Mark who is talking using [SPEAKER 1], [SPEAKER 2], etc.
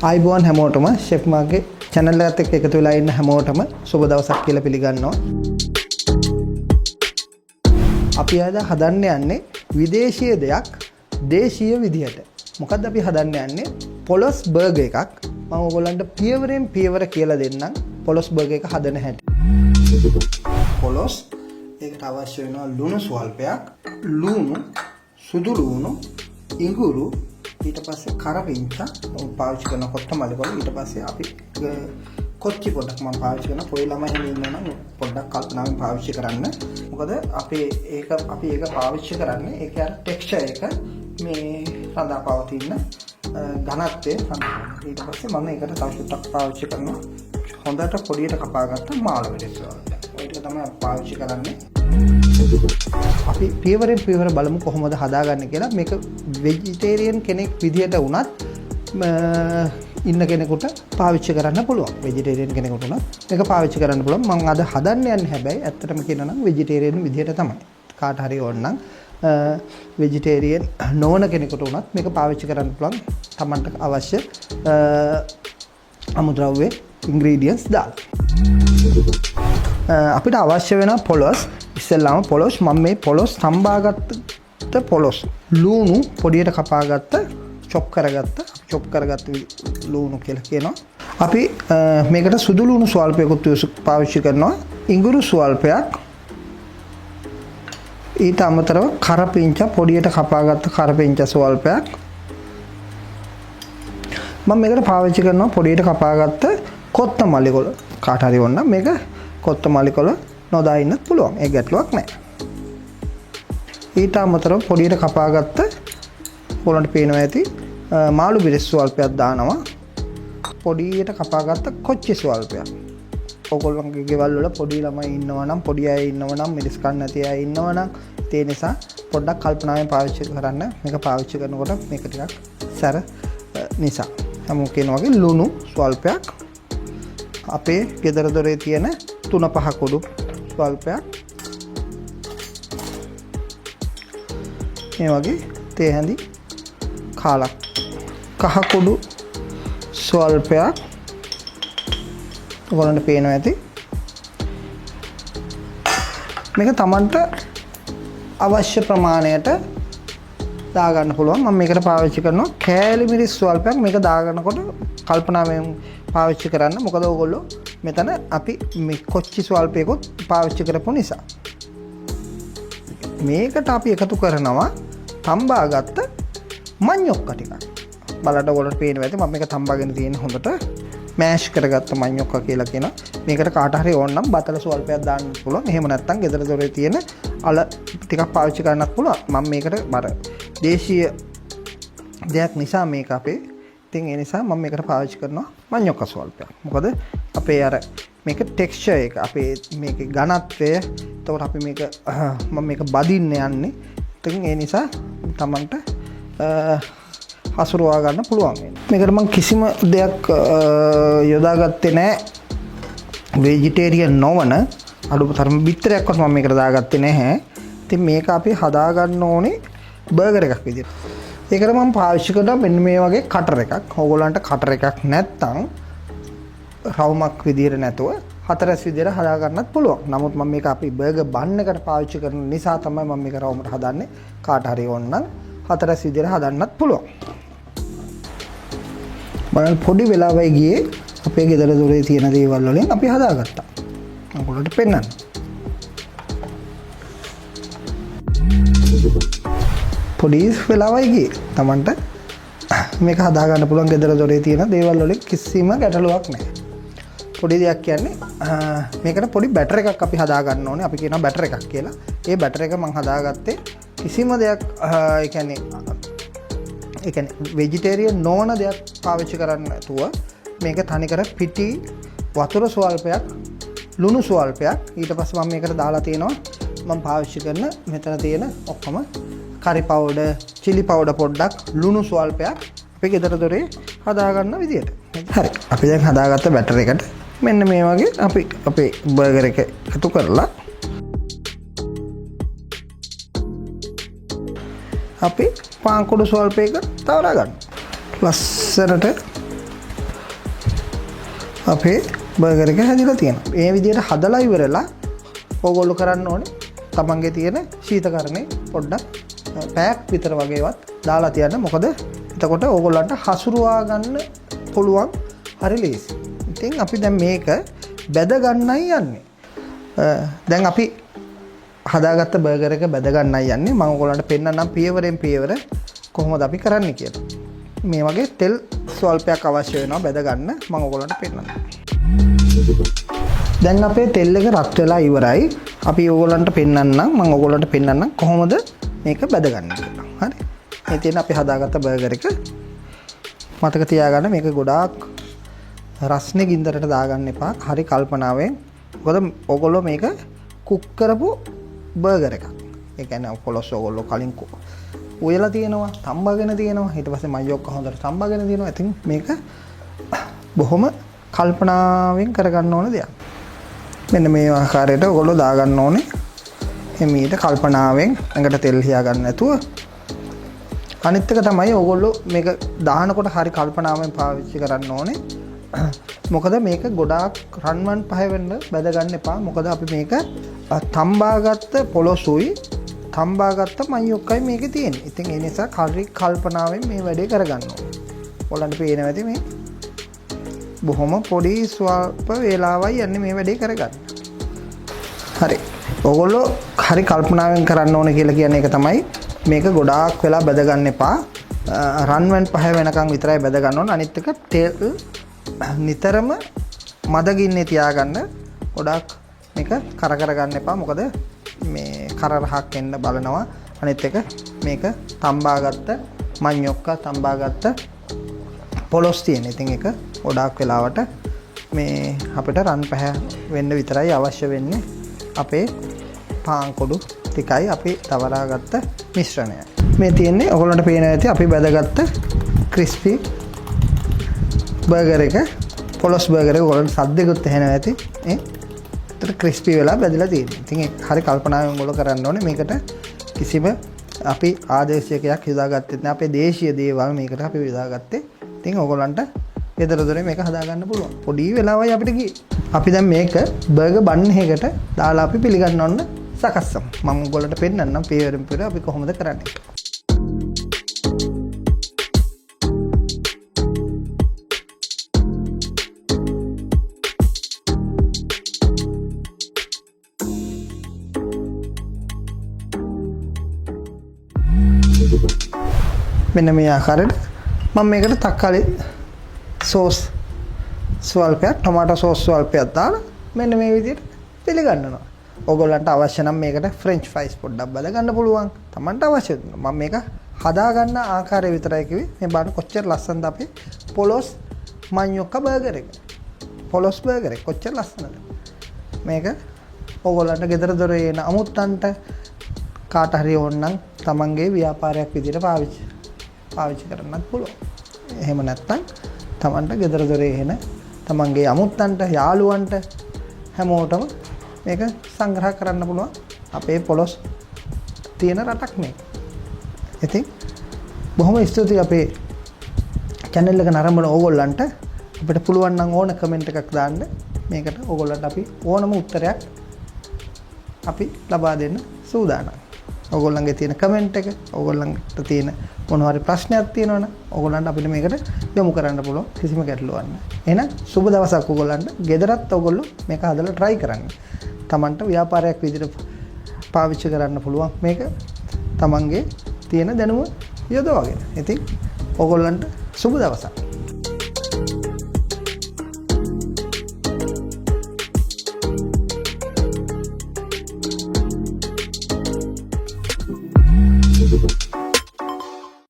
[SPEAKER 1] ආයුබෝවන් හැමෝටම ෂෙෆ් මාගේ චැනල් එකත් එක්ක එකතු වෙලා ඉන්න හැමෝටම සුබ දවසක් කියලා පිළිගන්නවා. අපි අද හදන්න යන්නේ විදේශීය දෙයක් දේශීය විදිහට. මොකද්ද අපි හදන්න යන්නේ? පොලොස් බර්ගර් එකක්. මම ඔයගොල්ලන්ට පියවරෙන් පියවර කියලා දෙන්නම් පොලොස් බර්ගර් එක හදන හැටි. පොලොස් ඒකට අවශ්‍ය වෙනවා ලුණු ස්වල්පයක්, ලුණු, සුදු ලුණු, ඉඟුරු, ඊට පස්සේ කරපිංචා පාවිච්චි කරන කොත්තමල්ලි කොළ, ඊට පස්සේ අපි කොච්චි පොඩ්ඩක් මම පාවිච්චි කරන පොඩි ළමයි එහෙම ඉන්නවා නම් පොඩ්ඩක් කල්පනාවෙන් පාවිච්චි කරන්න. මොකද අපේ ඒක අපි ඒක පාවිච්චි කරන්නේ ඒකේ අර ටෙක්ස්චර් එක මේ රඳා පවතින ඝනත්වය සඳහා. ඊට පස්සේ මම ඒකට තව චුට්ටක් පාවිච්චි කරනවා හොඳට පොඩියට කපාගත්ත මාළු මිරිස් වලට. ඔය ටික තමයි අපි පාවිච්චි කරන්නේ. අපි පියවරෙන් පියවර බලමු කොහොමද හදාගන්නේ කියලා. මේක වෙජිටේරියන් කෙනෙක් විදියට වුණත් ඉන්න කෙනෙකුට පාවිච්චි කරන්න පුළුවන්. වෙජිටේරියන් කෙනෙකුට වුණත් මේක පාවිච්චි කරන්න පුළුවන්. මම අද හදන්න යන්නේ හැබැයි ඇත්තටම කියනවා නම් වෙජිටේරියන් විදියට තමයි. කාට හරි ඕන නම් වෙජිටේරියන් නොවන කෙනෙකුට වුණත් මේක පාවිච්චි කරන්න පුළුවන්. තමන්ට අවශ්‍ය අමුද්‍රව්‍ය ඉන්ග්‍රීඩියන්ට්ස් දාලා. අපිට අවශ්‍ය වෙන පොලොස්, ඉස්සෙල්ලාම පොලොස් මම මේ පොලොස් තම්බාගත්ත පොලොස් ලූණු පොඩියට කපාගත්ත චොප් කරගත්ත චොප් කරගත්ත ලූණු කියලා කියනවා. අපි මේකට සුදු ලූණු ස්වල්පයකුත් පාවිච්චි කරනවා. ඉඟුරු ස්වල්පයක්, ඊට අමතරව කරපිංචා පොඩියට කපාගත්ත කරපිංචා ස්වල්පයක්. මම මේකට පාවිච්චි කරනවා පොඩියට කපාගත්ත කොත්තමල්ලි කොළ. කාට හරි ඕන නම් මේක කොත්තමල්ලි කොළ නොදා ඉන්නත් පුළුවන්. ඒ ගැටලුවක් නෑ. ඊට අමතරව පොඩියට කපාගත්ත ඔයාලන්ට පේනවා ඇති මාළු මිරිස් ස්වල්පයක් දානවා. පොඩියට කපාගත්ත කොච්චි ස්වල්පයක්. ඔයගොල්ලන්ගේ ගෙවල් වල පොඩි ළමයි ඉන්නවා නම්, පොඩි අය ඉන්නවා නම්, මිරිස් කන්න නැති අය ඉන්නවා නම්, ඒ නිසා පොඩ්ඩක් කල්පනාවෙන් පාවිච්චි කරන්න. මේක පාවිච්චි කරනකොට මේක ටිකක් සැර නිසා. හැමෝම කියන වගේ ලුණු ස්වල්පයක්, අපේ ගෙදර දොරේ තියෙන 3-5 කුඩු ස්වල්පයක්, මේ වගේ තේ හැඳි කාලක් කහ කුඩු ස්වල්පයක් ඔයගොල්ලන්ට පේනවා ඇති. මේක තමන්ට අවශ්‍ය ප්‍රමාණයට දාගන්න පුළුවන්. මම මේකට පාවිච්චි කරනවා කෑලි මිරිස් ස්වල්පයක්. මේක දාගන්නකොට කල්පනාවෙන් පාවිච්චි කරන්න. මොකද ඔයගොල්ලෝ මෙතන අපි මේ කොච්චි ස්වල්පයකුත් පාවිච්චි කරපු නිසා. මේකට අපි එකතු කරනවා තම්බාගත්ත මඤ්ඤොක්ක ටිකක්. බලන්න ඔයගොල්ලන්ට පේනවා ඇති මම මේක තම්බාගෙන තියෙන හොඳට මෑෂ් කරගත්ත මඤ්ඤොක්ක කියලා කියනවා. මේකට කාට හරි ඕන නම් බතල ස්වල්පයක් දාන්න පුළුවන්. එහෙම නැත්නම් ගෙදර දොරේ තියෙන අල ටිකක් පාවිච්චි කරන්නත් පුළුවන්. මම මේකට බර දේශීය දෙයක් නිසා මේක අපේ, ඉතින් ඒ නිසා මම මේකට පාවිච්චි කරනවා මඤ්ඤොක්ක ස්වල්පයක්. මොකද අපේ අර මේක ටෙක්ස්චර් එක, අපේ මේකේ ඝනත්වය, එතකොට අපි මේක මම මේක බදින්න යන්නේ. ඉතින් ඒ නිසා තමන්ට හසුරුවා ගන්න පුළුවන් වෙනවා. මේකට මම කිසිම දෙයක් යොදාගත්තේ නෑ. වෙජිටේරියන් නොවන අඩුම තරම බිත්තරයක්වත් මම මේකට දාගත්තේ නැහැ. ඉතින් මේක අපි හදාගන්න ඕනේ බර්ගර් එකක් විදිහට. ඒකට මම පාවිච්චි කරනවා මෙන්න මේ වගේ කටර් එකක්. ඕගොල්ලන්ට කටර් එකක් නැත්තම් රවුමක් විදිහට නැතුව හතරැස් විදිහට හදාගන්නත් පුළුවන්. නමුත් මම මේක අපි බර්ගර් බන් එකට පාවිච්චි කරන නිසා තමයි මම මේක රවුමට හදන්නේ. කාට හරි ඕන නම් හතරැස් විදිහට හදන්නත් පුළුවන්. බලන්න පොඩි වෙලාවයි ගියේ අපේ ගෙදර දොරේ තියෙන දේවල් වලින් අපි හදාගත්තා. මම ඔයගොල්ලන්ට පෙන්නන්න. පොඩි වෙලාවයි ගියේ. තමන්ට මේක හදාගන්න පුළුවන් ගෙදර දොරේ තියෙන දේවල් වලින් කිසිම ගැටලුවක් නැහැ. පොඩි දෙයක් කියන්නේ මේකට පොඩි බැටර් එකක් අපි හදාගන්න ඕනේ. අපි කියනවා බැටර් එකක් කියලා. ඒ බැටර් එක මං හදාගත්තේ කිසිම දෙයක්, ඒ කියන්නේ වෙජිටේරියන් නොවන දෙයක් පාවිච්චි කරන්න නැතුව මේක තනිකර පිටි වතුර ස්වල්පයක්, ලුණු ස්වල්පයක්, ඊට පස්සේ මම මේකට දාලා තියෙනවා මම පාවිච්චි කරන මෙතන තියෙන ඔක්කොම කරි පවුඩර්, චිලි පවුඩර් පොඩ්ඩක්, ලුණු ස්වල්පයක් අපි ගෙදර දොරේ හදාගන්න විදියට. හරි. අපි දැන් හදාගත්ත බැටර් එකට මෙන්න මේ වගේ අපි අපේ බර්ගර් එක එකතු කරලා අපි පාන් කුඩු ස්වල්පයක තවරා ගන්නවා. ලස්සනට අපේ බර්ගර් එක හැදිලා තියෙනවා. මේ විදිහට හදලා ඉවරලා ඕගොල්ලෝ කරන්න ඕනේ තමන්ගේ තියෙන ශීතකරණේ පොඩ්ඩක් පැයක් විතර වගේවත් දාලා තියන්න. මොකද එතකොට ඕගොල්ලන්ට හසුරුවා ගන්න පුළුවන් හරි ලේසි. ඉතින් අපි දැන් මේක බැද ගන්නයි යන්නේ. දැන් අපි හදාගත්ත බර්ගර් එක බැද ගන්නයි යන්නේ. මම ඔයගොල්ලන්ට පෙන්නන්නම් පියවරෙන් පියවර කොහොමද අපි කරන්නේ කියලා. මේ වගේ තෙල් ස්වල්පයක් අවශ්‍ය වෙනවා බැද ගන්න. මම ඔයගොල්ලන්ට පෙන්නන්නම්. දැන් අපේ තෙල් එක රත් වෙලා ඉවරයි. අපි ඔයගොල්ලන්ට පෙන්නන්නම්. මම ඔයගොල්ලන්ට පෙන්නන්නම් කොහොමද මේක බැදගන්නේ කියලා. හරි. මේ තියෙන අපි හදාගත්ත බර්ගර් එක මතක තියාගන්න මේක ගොඩාක් රස්නේ ගින්දරට දාගන්න එපා. හරි කල්පනාවෙන්. මොකද ඔයගොල්ලෝ මේක කුක් කරපු බර්ගර් එකක්. ඒ කියන්නේ පොළොස් ඔයගොල්ලෝ කලින් උයලා තියෙනවා, තම්බගෙන තියෙනවා. ඊට පස්සේ මයියොක්ක හොඳට තම්බගෙන තියෙනවා. ඉතින් මේක බොහොම කල්පනාවෙන් කරගන්න ඕන දෙයක්. මෙන්න මේ ආකාරයට ඔයගොල්ලෝ දාගන්න ඕනේ. එමීට කල්පනාවෙන් ඇඟට තෙල් හියා ගන්න නැතුව. අනිත් එක තමයි ඔයගොල්ලෝ මේක දානකොට හරි කල්පනාවෙන් පාවිච්චි කරන්න ඕනේ. මොකද මේක ගොඩාක් රන්වන් පහ වෙන්න බැද ගන්න එපා. මොකද අපි මේක තම්බාගත්ත පොළොසුයි තම්බාගත්ත මයියොක්කයි මේකේ තියෙන්නේ. ඉතින් ඒ නිසා හරි කල්පනාවෙන් මේ වැඩේ කරගන්න ඕනේ. ඔයාලන්ට පේනවා ඇති මේ බොහොම පොඩි ස්වල්ප වේලාවයි යන්නේ මේ වැඩේ කරගන්න. හරි. ඔයගොල්ලෝ හරි කල්පනාවෙන් කරන්න ඕනේ කියලා කියන්නේ ඒක තමයි. මේක ගොඩාක් වෙලා බැද ගන්න එපා. රන්වන් පහ වෙනකන් විතරයි බැද ගන්න ඕන. අනිත් එක තෙල් නිතරම මද ගින්නේ තියාගන්න. ගොඩාක් මේක කර කර ගන්න එපා. මොකද මේ කර රහක් එන්න බලනවා. අනිත් එක මේක තම්බාගත්ත මඤ්ඤොක්ක තම්බාගත්ත පොළොස් තියෙන. ඉතින් ඒක ගොඩාක් වෙලාවට මේ අපිට රන් පැහැ වෙන්න විතරයි අවශ්‍ය වෙන්නේ. අපේ පාන් කොඩු ටිකයි අපි තවරාගත්ත මිශ්‍රණය. මේ තියෙන්නේ ඔයගොල්ලන්ට පේන ඇති අපි බැදගත්ත ක්‍රිස්පි බර්ගර් එක, පොළොස් බර්ගර් එක. ඔයගොල්ලන්ට සද්දෙකුත් ඇහෙනවා ඇති. ඈ ඒතර ක්‍රිස්පි වෙලා බැදලා තියෙන්නේ. ඉතින් ඒක හරි කල්පනාවෙන් ඔයගොල්ලෝ කරන්න ඕනේ. මේකට කිසිම අපි ආදේශයකයක් යොදාගත්තෙත් නෑ. අපේ දේශීය දේවල් මේකට අපි යොදාගත්තේ. ඉතින් ඔයගොල්ලන්ට ගෙදර දොරේ මේක හදාගන්න පුළුවන්. පොඩි වෙලාවයි අපිට ගියේ. අපි දැන් මේක බර්ගර් බන් එකකට දාලා අපි පිළිගන්න ඕන සකස් වෙමු. මම ඔයගොල්ලන්ට පෙන්නන්නම් පියවරෙන් පියවර අපි කොහොමද කරන්නේ. මෙන්න මේ ආකාරයට මම මේකට තක්කාලි සෝස් ස්වල්පයක්, ටොමාටෝ සෝස් ස්වල්පයක් දාලා මෙන්න මේ විදිහට පිළිගන්නවා. ඔයගොල්ලන්ට අවශ්‍ය නම් මේකට ෆ්‍රෙන්ච් ෆ්‍රයිස් පොඩ්ඩක් බද ගන්න පුළුවන්. Tamanට අවශ්‍ය මම මේක හදාගන්න ආකාරය විතරයි කිව්වේ. මේ බලන්න කොච්චර ලස්සනද අපේ පොළොස් මඤ්ඤොක්ක බර්ගර් එක. පොළොස් බර්ගර් එක කොච්චර ලස්සනද. මේක ඔයගොල්ලන්ට ගෙදර දොරේ එන අමුත්තන්ට කාට හරි ඕන නම් තමන්ගේ ව්‍යාපාරයක් විදිහට පාවිච්චි කරන්නත් පුළුවන්. එහෙම නැත්නම් තමන්ට ගෙදර දොරේ එන තමන්ගේ අමුත්තන්ට යාළුවන්ට හැමෝටම මේක සංග්‍රහ කරන්න පුළුවන්. අපේ පොළොස් තියෙන රටක් මේක. ඉතින් බොහොම ස්තුතියි අපේ චැනල් එක නරඹන ඕගොල්ලන්ට. අපිට පුළුවන් නම් ඕන කමෙන්ට් එකක් දාන්න. මේකට ඕගොල්ලන්ට අපි ඕනම උත්තරයක් අපි ලබා දෙන්න සූදානම්. ඕගොල්ලන්ගේ තියෙන කමෙන්ට් එක, ඕගොල්ලන්ට තියෙන මොන හරි ප්‍රශ්නයක් තියෙනවනම් ඕගොල්ලන්ට අපිට මේකට යොමු කරන්න පුළුවන්, කිසිම ගැටලුවක් නැහැ. එහෙනම් සුබ දවසක් ඕගොල්ලන්ට. ගෙදරත් ඕගොල්ලෝ මේක හදලා try කරන්න. තමන්ට ව්‍යාපාරයක් විදිහට පාවිච්චි කරන්න පුළුවන් මේක තමන්ගේ තියෙන දැනුම යොදවගෙන. ඉතින් ඕගොල්ලන්ට සුබ දවසක්.